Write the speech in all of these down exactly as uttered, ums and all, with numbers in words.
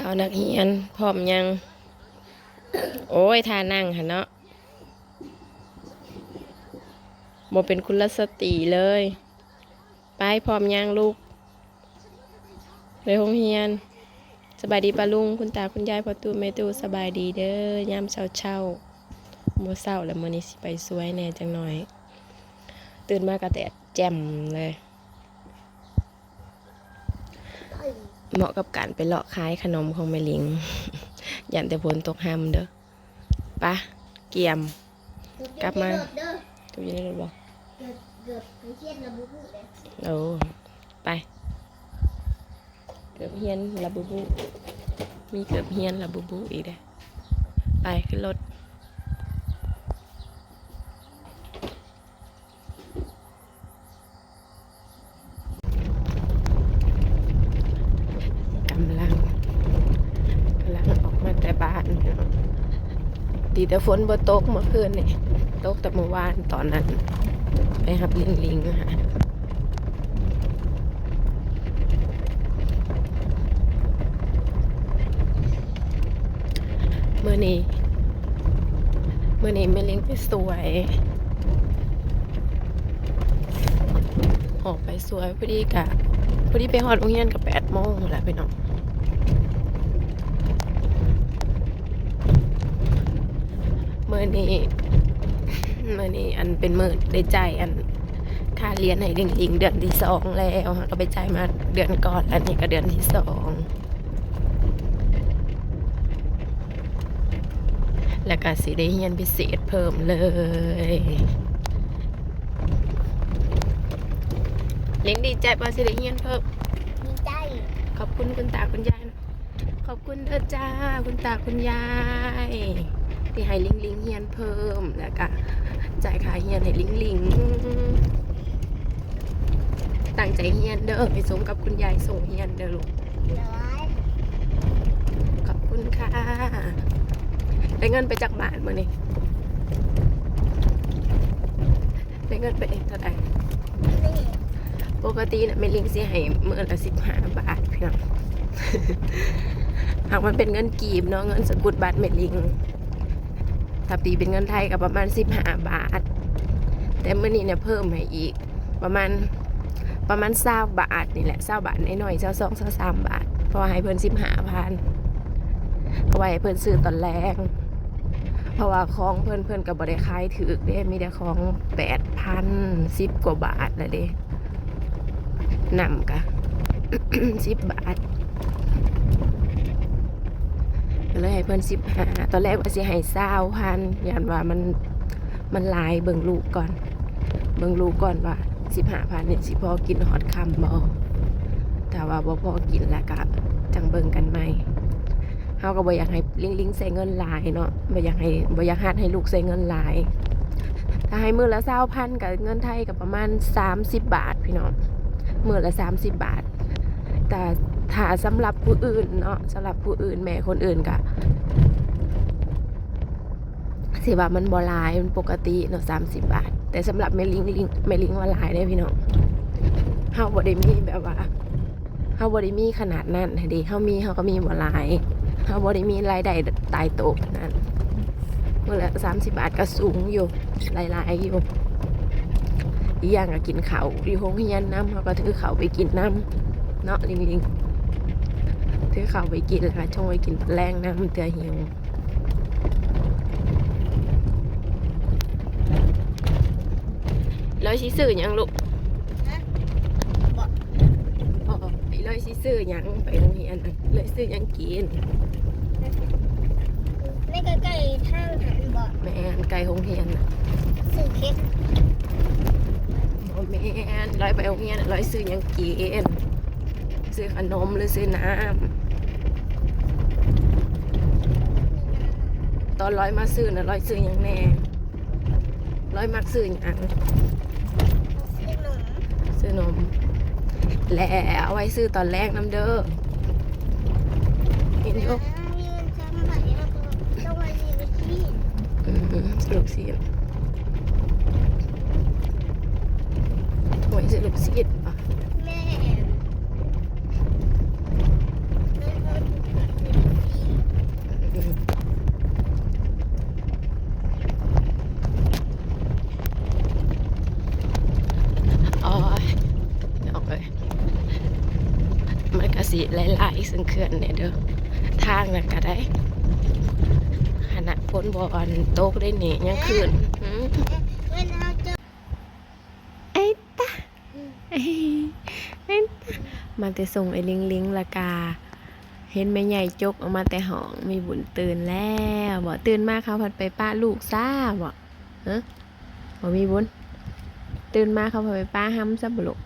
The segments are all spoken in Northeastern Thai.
เอานักเรียนพร้อมยัง โอ้ย ท่านั่งหั่นเนาะ บ่เป็นกุลสตรีเลย ไป พร้อมยังลูก ไปโรงเรียน สบายดีป้าลุง คุณตาคุณยาย พ่อตู้แม่ตู้ สบายดีเด้อ ยามเช้าๆ บ่เช้าแล้ว มื้อนี้สิไปสวยแหน่จักหน่อย ตื่นมาก็แดดแจ่มเลย เหมาะกับการไปเลาะขายขนมของแม่หลิง ย้านแต่ฝนตกห่ำเด้อ ไป เกียม กลับมา เกือบอยู่ในรถบ่ เกือบ เกือบไปเฮ็ดระบุบุเลย โอ้ ไป เกือบเฮียนระบุบุ มีเกือบเฮียนระบุบุอีกเด้อ ไปขึ้นรถ กำลัง กำลังออกมาแต่บ้านพี่น้อง ดีแต่ฝนบ่ตกเมื่อคืนนี่ ตกแต่เมื่อวานตอนนั้น ไปรับหลิงหลิงค่ะ มื้อนี้ มื้อนี้แม่หลิงไปสวย ออกไปสวย พอดีกะ พอดีไปฮอดโรงเรียนกะแปดโมงแล้วล่ะพี่น้อง มื้อนี้ มื้อนี้อันเป็นมื้อได้จ่ายอันค่าเรียนให้หลิงหลิงเดือนที่สองแล้ว ก็ไปจ่ายมาเดือนก่อน อันนี้ก็เดือนที่สอง แล้วก็สิได้เรียนพิเศษเพิ่มเลย หลิงดีใจบ่สิได้เรียนเพิ่ม ดีใจ ขอบคุณคุณตาคุณยายนะ ขอบคุณเด้อจ้า คุณตาคุณยาย ที่ให้หลิงหลิงเรียนเพิ่ม แล้วก็จ่ายค่าเรียนให้หลิงหลิง ตั้งใจเรียนเด้อ ไปสมกับคุณยายส่งเรียนเด้อลูก เดี๋ยวไว้ ขอบคุณค่ะ ได้เงินไปจักบาทมื้อนี้ ได้เงินไปเท่าใด นี่ ปกติน่ะแม่หลิงสิให้มื้อละสิบห้าบาทพี่น้อง หากมันเป็นเงินกีบเนาะ เงินสกุลบัตรแม่หลิง ถ้าตีเป็นเงินไทยก็ประมาณสิบห้าบาท แต่มื้อนี้เนี่ยเพิ่มให้อีก ประมาณ ประมาณซาวบาทนี่แหละ ซาวบาทน้อยๆ ซาวสอง ซาวสามบาท เพราะว่าให้เพิ่นสิบห้าพัน เอาไว้ให้เพิ่นซื้อตอนแลง เพราะว่าของเพิ่น เพิ่นก็บ่ได้ขายถูกเด้ มีแต่ของแปดพัน สิบกว่าบาทละเด้ น้ำกะ สิบบาท ก็เลยให้เพิ่นสิบห้า ตอนแรกว่าสิให้ซาวพัน ย้านว่ามัน มันหลาย เบิ่งลูกก่อน เบิ่งลูกก่อนว่าสิบห้าพันนี่สิพอกินฮอดค่ำบ่ ถ้าว่าบ่พอกินแล้วก็จั่งเบิ่งกันใหม่ เฮาก็บ่อยากให้หลิงหลิงใช้เงินหลายเนาะ บ่อยากให้ บ่อยากฮัดให้ลูกใช้เงินหลาย ถ้าให้มื้อละซาวพัน ก็เงินไทยก็ประมาณสามสิบบาทพี่น้อง มื้อละสามสิบบาท แต่ถ้าสำหรับผู้อื่นเนาะ สำหรับผู้อื่น แม่คนอื่นก็ สิว่ามันบ่หลาย มันปกติเนาะ สามสิบบาท แต่สำหรับแม่หลิง หลิง แม่หลิงว่าหลายเด้พี่น้อง เฮาบ่ได้มีแบบว่า เฮาบ่ได้มีขนาดนั้นหั้นเด้ เฮามี เฮาก็มีบ่หลาย เฮาบ่ได้มีรายได้ตายโตขนาดนั้น มื้อละสามสิบบาทก็สูงอยู่ หลายๆอยู่ อีกอย่างก็กินข้าวอยู่โรงเรียนนำ เฮาก็ถือข้าวไปกินนำเนาะ หลิงหลิง ถือข้าวไปกิน แล้วก็ชงไปกินตอนแลงนำ เทื่อหิว ลอยสิซื้อหยังลูก ฮะ บ่ อ๋อ ลอยสิซื้อหยังไปโรงเรียนน่ะ ลอยซื้อหยังกิน ในใกล้ๆทางหันบ่ แม่น ใกล้โรงเรียนน่ะ ซื้อเค้ก บ่แม่น ลอยไปโรงเรียนน่ะ ลอยซื้อหยังกิน ซื้อขนมหรือซื้อน้ำ ตอนลอยมาซื้อน่ะ ลอยซื้อหยังแหน่ ลอยมักซื้อหยัง ซื้อหนม ซื้อหนม และเอาไว้ซื้อตอนแลงนำเด้อ เห็นอยู่ มีเงินจังไหนแล้วก็ต้องมาเรียนที่ อืม ซื้อลูกชิ้น ไว้ซื้อลูกชิ้น แม่ แม่ก็ถูกตัดสิน สิหลายๆสังเขื่อนเนี่ยเด้อ ทางนั้นก็ได้ ขนาดฝนบ่อันตกได้นี่ยังขึ้น อืม ไอ้ตา ไอ้ตา มาแต่ส่งไอ้ลิงลิงละกา เห็นแม่ใหญ่จกออกมาแต่ห้อง มีบุญตื่นแล้วบ่ ตื่นมาเขาผัดไปปะลูกซาบ่ ฮะ บ่มีบุญ ตื่นมาเขาผัดไปปะห้ำซะบ่ลูก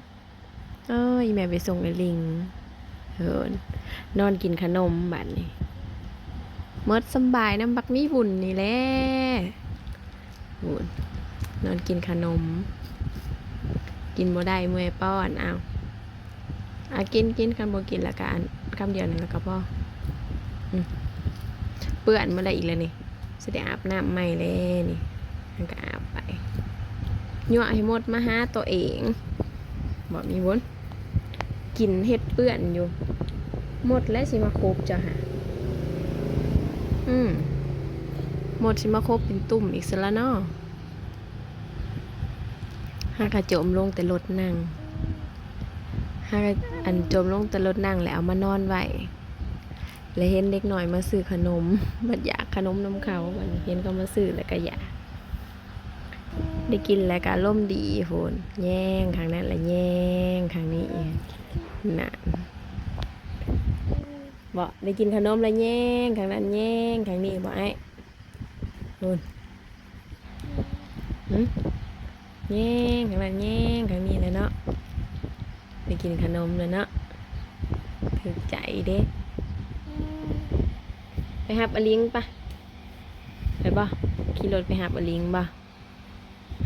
เอ้ย แม่ไปส่งไอ้ลิง เหิน นอนกินขนมบัดนี้ หมดสำบายนำบักมีบุญนี่แหละ บุญ นอนกินขนม กินบ่ได้เมื่อยป้อน เอา อ่ะ กิน กิน คันบ่กินแล้วก็อัน คำเดียวนั่นแล้วก็พอ อืม เปื้อนมาได้อีกแล้วนี่ สิได้อาบน้ำใหม่แล้วนี่ มันก็อาบไป ยั่วให้หมดมาหาตัวเอง บ่มีบุญ กินเฮ็ดเปื้อนอยู่ หมดแล้วสิมาคบเจ้าหา อืม หมดสิมาคบเป็นตุ่มอีกซะละเนาะ หากะจมลงแต่รถนั่ง หากะอันจมลงแต่รถนั่งแล้วเอามานอนไว้ แล้วเห็นเด็กน้อยมาซื้อขนม บัดอยากขนมนำเขา บัดเห็นเขามาซื้อแล้วก็อยาก ได้กินแล้วก็อารมณ์ดีโพน แย่งข้างนั้นละแย่งข้างนี้ น่ะ บ่ ได้กินขนมละแย่งข้างนั้นแย่งข้างนี้บ่ อ้าย โพน หึ แย่งข้างนั้นแย่งข้างนี้แหละเนาะ ได้กินขนมแล้วเนาะ ถูกใจเด้ ไปฮับอลิงปะ ไปบ่ ขี่รถไปฮับอลิงบ่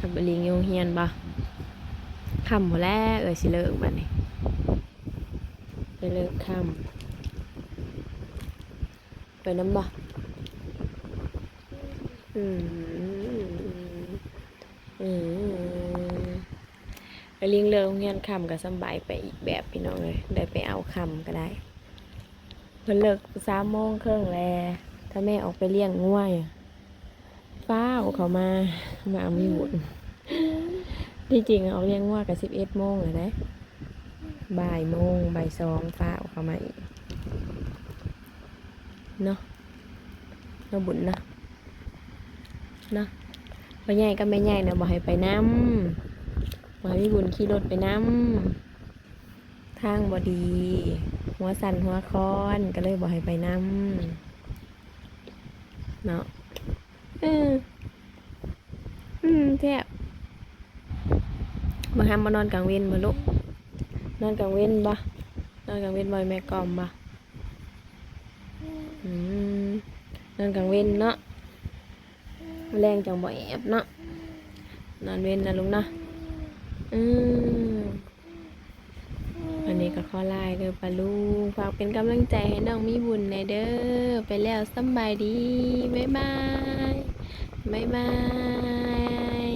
ฮับอลิงอยู่โรงเรียนบ่ ค่ำพู้นแหละ เอื้อยสิเลิกบัดนี้ ไปเลิกค่ำ ไปนำบ่ อืม อืม ไปเลิกโรงเรียนค่ำก็สำบายไปอีกแบบพี่น้องเอ้ย ได้ไปเอาค่ำก็ได้ เพิ่นเลิกสามโมงครึ่งแล้ว ถ้าแม่ออกไปเลี้ยงงัวอยู่ ฟ้าวเข้ามา มาเอามีบุญ ที่จริงออกเลี้ยงงัวก็สิบเอ็ดโมงแล้วเด้ บ่ายโมง บ่ายสอง ฟ้าวเข้ามาอีก เนาะ เนาะบุญเนาะ เนาะ พ่อใหญ่กับแม่ใหญ่น่ะบ่ให้ไปนำ บ่ให้มีบุญขี่รถไปนำ ทางบ่ดี หัวสั่นหัวคอน ก็เลยบ่ให้ไปนำ เนาะ เออ อืม แซ่บ บ่ห้ามบ่นอนกลางเว็นบ่ลูก นอนกลางเว็นบ่ นอนกลางเว็นบ่ แม่กล่อมบ่ อืม นอนกลางเว็นเนาะ แลงจั่งบ่แอบเนาะ นอนเว็นนะลูกเนาะ อืม วันนี้ก็ขอลาเด้อป้าลุง ฝากเป็นกำลังใจให้น้องมีบุญแหน่เด้อ ไปแล้วสำบายดี บ๊ายบาย บ๊ายบาย